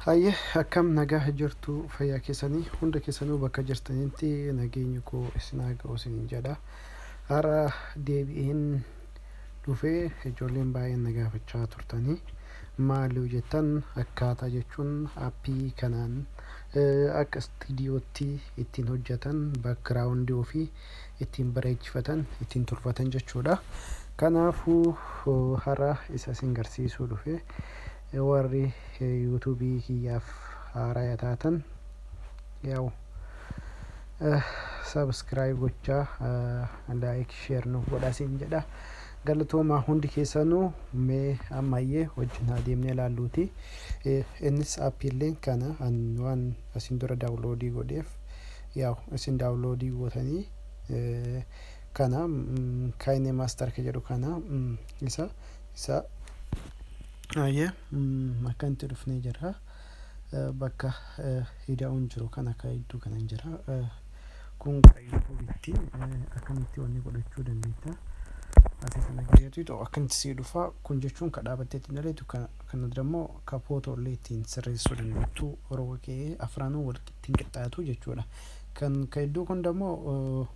Hayyee, akkam nagaa jirtu? Fayyaa keessanii? Hunda keessanuu bakka jirtanitti nageenyi koo isin haa ga'u isiniin jedha. Har'a deebi'een dhufee ijoolleen baay'een na gaafachaa turtanii, maal yoo jettan, akkaataa jechuun aappii kanaan akka istiidiyootti ittiin hojjetan, background ofii ittiin bareechifatan, ittiin tolfatan jechuudha. Kanaafuu har'a isa isin garsiisuu dhufe. Warri yuutuubii kiyyaaf haaraa taatan, yaa'u subscribe gochaa, like, share nuuf godhaa isin jedha. Galatoomaa hundi keessanuu. Mee ammayyee wajjin haa deemnee ilaalluuti. Innis aappiilleen kana waan asin dura download godheef, yaa'u isin download gootanii kana KineMaster ka jedhu kana isa. Hayyee, akkanatti dhufnee jira. Bakka hida'uun jiru kana akka iddoo kanan jira. Kun gara yuutuubitti akkamitti wanni godhachuu dandeetta. Asii kana gizeetu akkamitti sii dhufa. Kun jechuun ka dhaabattee ittiin daleetu, kana immoo ka footoo illee ittiin sirreessuu dandeettu, roga kee afranuu wal ittiin qixxaatu jechuudha. Kan ka iddoo kun immoo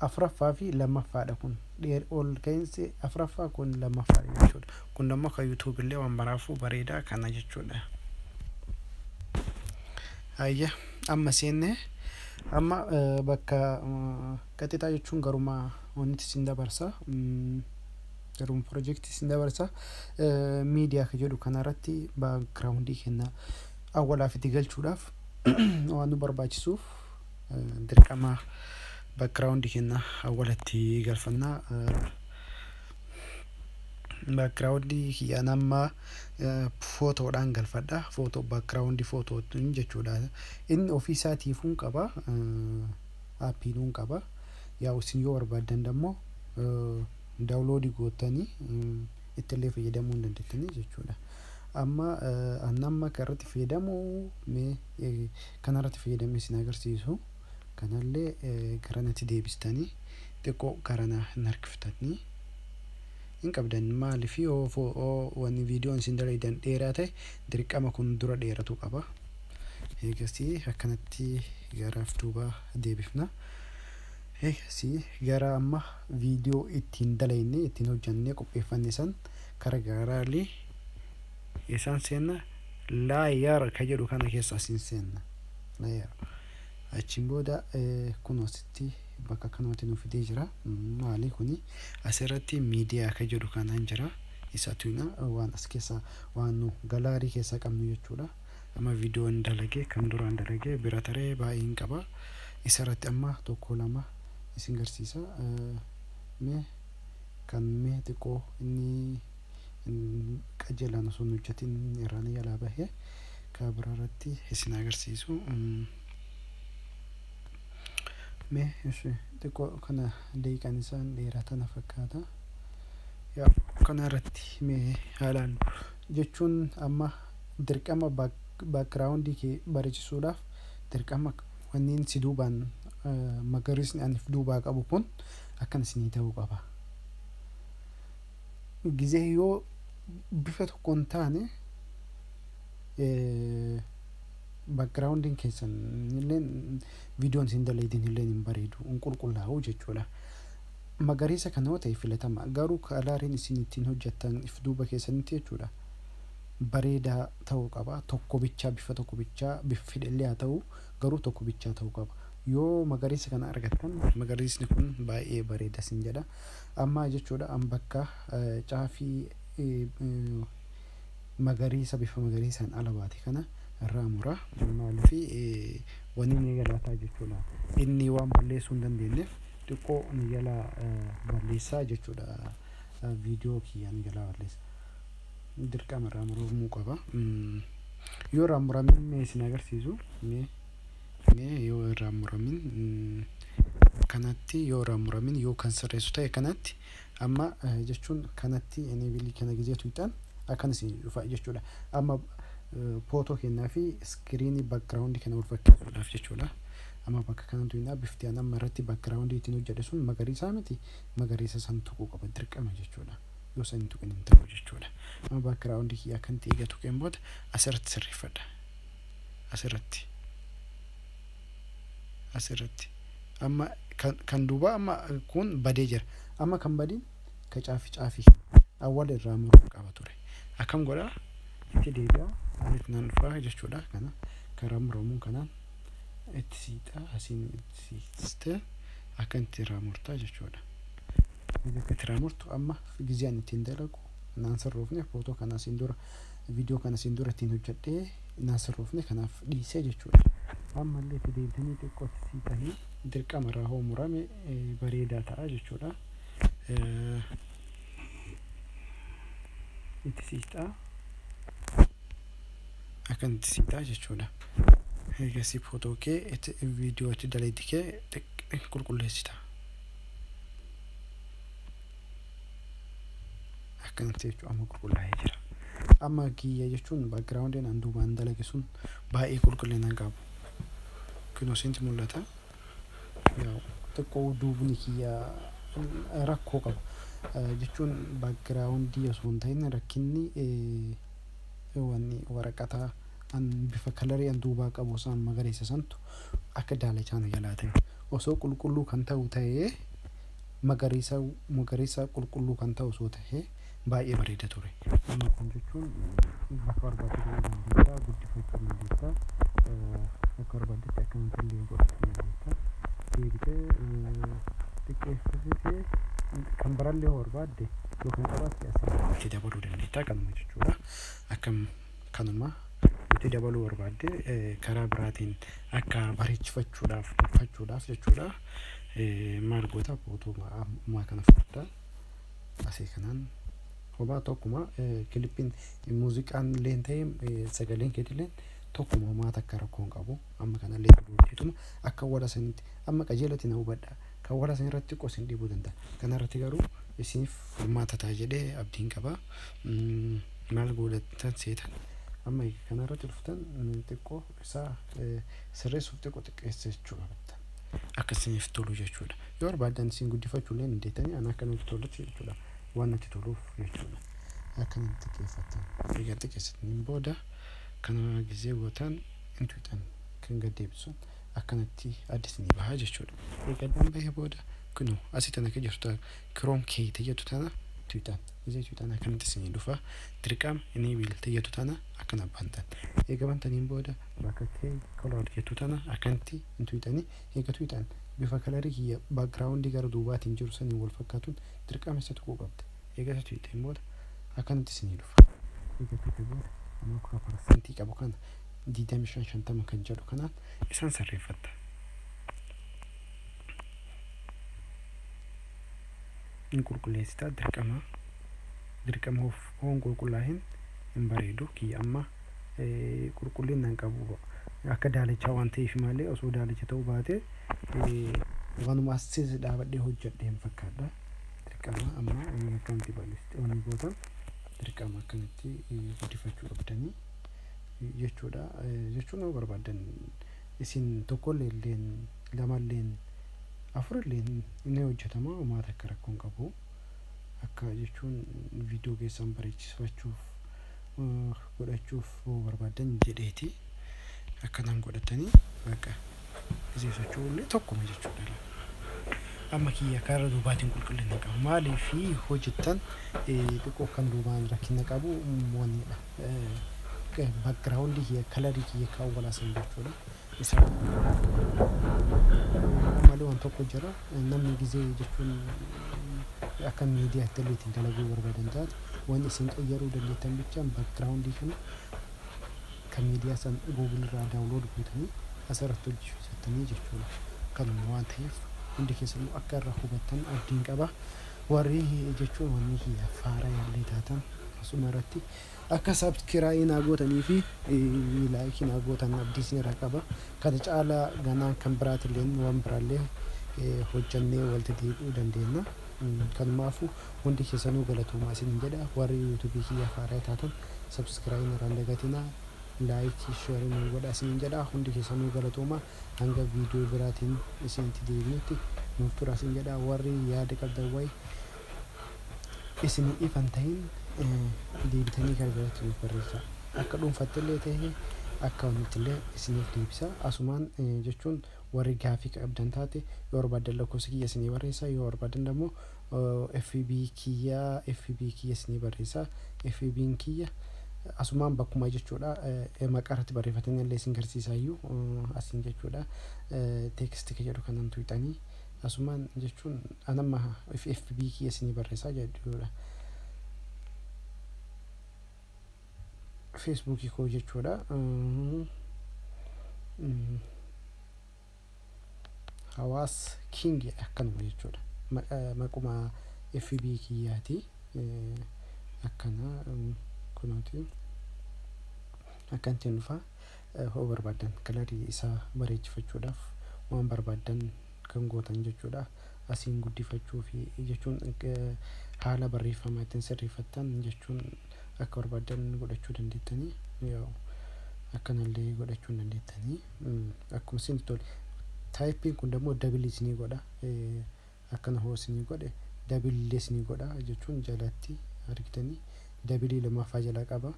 afuraffaa fi lammaffaadha. Kun ol ka'iinsi afuraffaa, kun lammaffaadha jechuudha. Kun immoo kan yuutuub illee waan baraafuu bareedaa kana jechuudha. Hayyee, amma seenne. Amma bakka qaxixaa jechuun garuma wanti isin dabarsa. Garuma piroojeektii isin dabarsa. Miidiyaa ka jedhu kanarratti background kenna awwalaaf itti galchuudhaaf waan nu barbaachisuuf, dirqama background kenna awwalatti galfannaa. Background kiyyaan amma footoodhaan galfadha. Footoo, background footootiin jechuudha. Inni ofii isaatiifuu qaba. Aappiinuu qaba. Yaa'u isin yoo barbaaddan immoo download gootanii ittillee fayyadamuu hin dandeettanii jechuudha. Amma amma kan irratti fayyadamu, mee kanarratti fayyadamee isin agarsiisu. Kanallee garanatti deebistanii xiqqoo garana hin harkiftanii hin qabdan. Maaliif? Yoo wanni viidiyoon isin dalaydan dheeraa ta'e, dirqama kun dura dheeratu qaba. Eegasii akkanatti garaaf duuba deebifna. Eegasii gara amma viidiyoo ittiin dalayne, ittiin hojjannee qopheeffanne san kara garaalii isaan seenna. Layer ka jedhu kana keessa asiin seenna. Layer. Achiin booda kun asitti bakka kanumatti nu fidee jira. Maali kuni? Asirratti miidiyaa ka jedhu kanaan jira. Isatu waan as keessa waan nu gallery keessa qabnu jechuudha. Amma viidiyoon dalagee, kan duraan dalagee bira taree baay'een qaba. Isarratti amma tokko lama isin garsiisa. Mee kan mee xiqqoo inni qajeelaan osoo hin hojjetin irraan jalaa bahee kan biraarratti isin agarsiisu. Mee xiqqoo kana daqiiqaan isaan dheeraa na fakkaata. Kana irratti mee haalaan jechuun amma dirqama background kee bareechisuudhaaf, dirqama wanneen si duubaan magariisni ani duubaa qabu kun akkan isinii ta'uu qaba. Gizee yoo bifa tokko hin taane, backgroundiin keessan illee, viidiyoon isin dalaydin illee hin bareedu, hin qulqullaa'u jechuudha. Magariisa kana yoo ta'e filatama, garuu coloriin isin ittiin hojjettan if duuba keessanitti jechuudha. Bareedaa ta'uu qaba. Tokko bichaa, bifa tokko bichaa, bifa fedhellee haa ta'u, garuu tokko bichaa ta'uu qaba. Yoo magariisa kana argattan, magariisni kun baay'ee bareeda sin jedha. Amma jechuudha, an bakka caafii magariisa, bifa magariisaan ala baate kana irraa mura. Maaliif? Wanni ni jalaataa jechuudha. Inni waan balleessuu hin dandeenyeef xiqqoo ni jala balleessaa jechuudha. Viidiyoo kiyya ni jalaa balleessa. Dirqama irraa muramuu qaba. Yoo irraa muramin mee isin agarsiisu. Mee yoo irraa muramin kanatti, yoo irraa muramin, yoo kan sirreessu ta'e kanatti, amma jechuun kanatti enable kana gizee tuqxan akkan isin dhufa jechuudha. Amma footoo kennaa fi screen background kana wal fakkeessuudhaaf jechuudha. Amma bakka kana tuqnaa, bifti an amma irratti background ittiin hojjedhe sun magariisaa miti, magariisa san tuquu qaba dirqama jechuudha. Yoo san hin tuqin hin ta'u jechuudha. Amma background kiyya akkanatti eega tuqeen booda asirratti sirreeffadha. Asirratti. Asirratti. Amma kan duubaa amma kun badee jira. Amma kan badiin ka caafi caafi awwala irraa muruu qaba ture. Akkam godhaa? Itti deebi'aa, asitti nan dhufaa jechuudha. Kana karaa muramuun kanaan itti siiqxaa, asiin itti siiqsitee akka itti irraa murtaa jechuudha. Gizee akka itti irraa murtu amma gizee ani ittiin dalagu naan sirroofne, footoo kana asiin dura, viidiyoo kana asiin dura ittiin hojjedhee naan sirroofne, kanaaf dhiisee jechuudha. Ammallee itti deebitanii xiqqoo itti siiqanii dirqama irraa hoo murame bareedaa ta'a jechuudha. Itti siiqxaa, akkan itti siiqxaa jechuudha. Eegasii footoo kee itti viidiyoo itti daleetti kee qulqulleessita. Akkanatti jechuun amma qulqullaa'ee jira. Amma kiyya jechuun backgroundiin an duubaan dalage sun baay'ee qulqullina hin qabu. Kunoo isintti mul'ata. Yaa'u xiqqoo duubni kiyya rakkoo qaba. Jechuun backgroundii osoo hin ta'in rakkinni wanni waraqata an bifa kalarii an duubaa qabu san magariisa santu akka daalachaa na jalaa ta'e. Osoo qulqulluu kan ta'u ta'ee, magariisa magariisa qulqulluu kan ta'u osoo ta'ee baay'ee bareeda ture. Amma kun jechuun bakka barbaadde godhuu dandeetta, guddifachuu dandeetta, akka barbaaddetti akkanatti illee godhachuu dandeetta. Deebitee xiqqeessitee kan birallee yoo barbaadde yookiin qabaatte asii itti dabaluu dandeetta, kanuma jechuudha. Akkam kanuma itti dabaluu barbaadde karaa biraatiin akka bareechifachuudhaaf tolfachuudhaaf jechuudha. Maal goota? Footoo ammaa kana fudhatta, asii kanaan homaa tokkuma, kilippiin muuziqaan illee ta'e sagaleen keetillee tokkuma, homaa takka rakkoo hin qabu. Amma kanallee gooteetuma akka wala sanitti amma qajeelatti na hubadha, kan wala san irratti xiqqoo isin dhibuu danda'a, kanarratti garuu isiniif furmaata ta'a jedhee abdiin qaba. Maal godhatan seetan? Amma kanarratti dhuftan xiqqoo isaa sirreessuuf xiqqoo xiqqeessachuu qabattan akka isiniif tolu jechuudha. Yoo barbaadan isin guddifachuu illee dandeettanii, ana akka natti tolutti jechuudha, waan natti toluuf jechuudha. Akkanatti xiqqeeffattan. Egaa xiqqeessataniin booda kana gizee gootan hin tuqxan, kan gad deebisun akkanatti adda isinii baha jechuudha. Egaa addaan bahee booda kunoo asii tana akka jirtu chroma key jettu tana tuqxan. Gizee tuqxan akkanatti isinii dhufa. Dirqama enable jettu tana akkana bantan. Egaa bantaniin booda bakka key color jettu tana akkanatti hin tuqxanii. Egaa tuqxan bifa kalarii kiyya background gara duubaatiin jiru saniin wal fakkaatuun dirqama isa tuquu qabda. Egaa isa tuqxeen booda akkanatti isinii dhufa. Egaa tuqee booda amma akka parsantii qabu kana 25 50 kan jedhu kanaan isaan sirreeffatta. In qulqulleessita dirqama, dirqama of hoon qulqullaa'in hin bareedu. Kiyya amma qulqullina hin qabu, akka daalachaa waan ta'eef malee, osoo daalacha ta'uu baate waanuma asis dhaabadhee hojjedhe hin fakkaadha. Dirqama amma akkanatti bal'iste wanni gootan dirqama akkanatti guddifachuu qabdanii jechuudha. Jechuun yoo barbaadan isin tokkollee illeen, lamalleen, afurilleen inni hojjetama, homaa takka rakkoo hin qabu. Akka jechuun viidiyoo keessan bareechisfachuuf godhachuuf yoo barbaadan jedheeti akkanaan godhatanii bakka gisee socho'ullee tokkuma jechuudha. Amma kiyya karaa duubaatiin qulqullina qaba. Maaliif hojjettan xiqqoo kan duubaan rakkina qabu wannidha. Background kiyya, kalarii kiyya kan walaasan jechuudha. Isa malee waan tokko jira, namni gizee jechuun akka miidiyaatti illee ittiin dalaguu barbaadan taate, wanni isin qayyaruu dandeettan bichaan background kana kan miidiyaa san Google irraa download gootanii asirratti hojjechiisattanii jechuudha. Kanuma waan ta'eef hundi keessanuu akka irraa hubattan abdiin qaba. Warri jechuun wanni kiyya faara yaallee taatan asuma irratti akka subscribe naa gootanii fi like naa gootan abdii isin irraa qaba. Kana caalaa ganaa kan biraatillee waan biraallee hojjannee walitti deebi'uu dandeenya. Kanumaafuu hundi keessanuu galatoomaa isin jedha. Warri YouTubeii kiyya faaraa taatan subscribe irraa hin dagatinaa. Like, share nuu godhaa isin jedha. Hundi keessanuu galatoomaa. Hanga viidiyoo biraatiin isinitti deebinutti nuuf tura isin jedha. Warri yaada qabdan wayi Isinii ifan ta'in deebitanii kan jalatti nuuf barreessaa. Akka dhuunfaatti illee ta'e, akka wannitti illee isiniif deebisa. Asumaan jechuun warri gaafii qabdan taate, yoo barbaadan lakkoofsa kiyya isinii barreessa, yoo barbaadan immoo FB kiyya isinii barreessa. FB'n kiyya asumaan bakkuma jechuudha, maqaa irratti barreeffatanii illee isin garsiisaayyuu asiin jechuudha. Text ka jedhu kanan tuqxanii asumaan jechuun anamma FB kiyya isinii barreessaa jechuudha. Feesbuukii koo jechuudha. Hawaas King akkanuma jechuudha. Maquma FB kiyyaati. Akkana kunooti. Akkantiin dhufa. Hoo barbaadan colorii isaa bareechifachuudhaaf waan barbaadan kan gootan jechuudha. Asiin guddifachuu fi jechuun haala barreeffamaa ittiin sirreeffattan jechuun akka barbaadan godhachuu dandeettanii, akkanallee godhachuu hin dandeettanii, akkuma isin tole. Typeiin kun immoo double isinii godha. Akkana hoo isinii godhe, double isinii godha jechuun jalatti argitanii double lammaffaa jala qaba.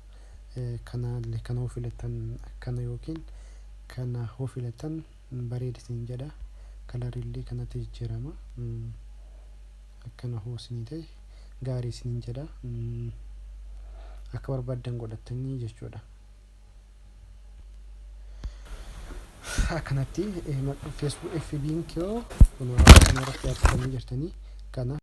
Kana kana hoo filattan, kana yookiin kana hoo filattan bareeda isin jedha. Colorillee kanatti jijjiirama. Akkana hoo isinii ta'e gaarii isiniin jedha. Akka barbaaddan godhattanii jechuudha. Akkanatti Facebook FB'n koo kun kanarratti argatanii jirtanii kana.